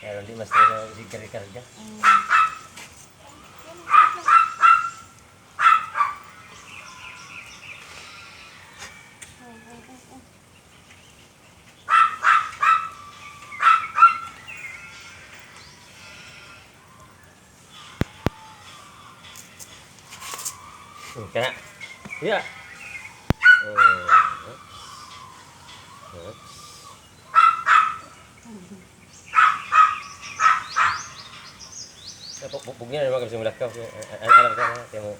Kaya hindi mas na si karga. Kana. Yeah. Oh. Oops. Oops. Pugnya na mga kasi mulakaw. Alam ka na, tiyan mo.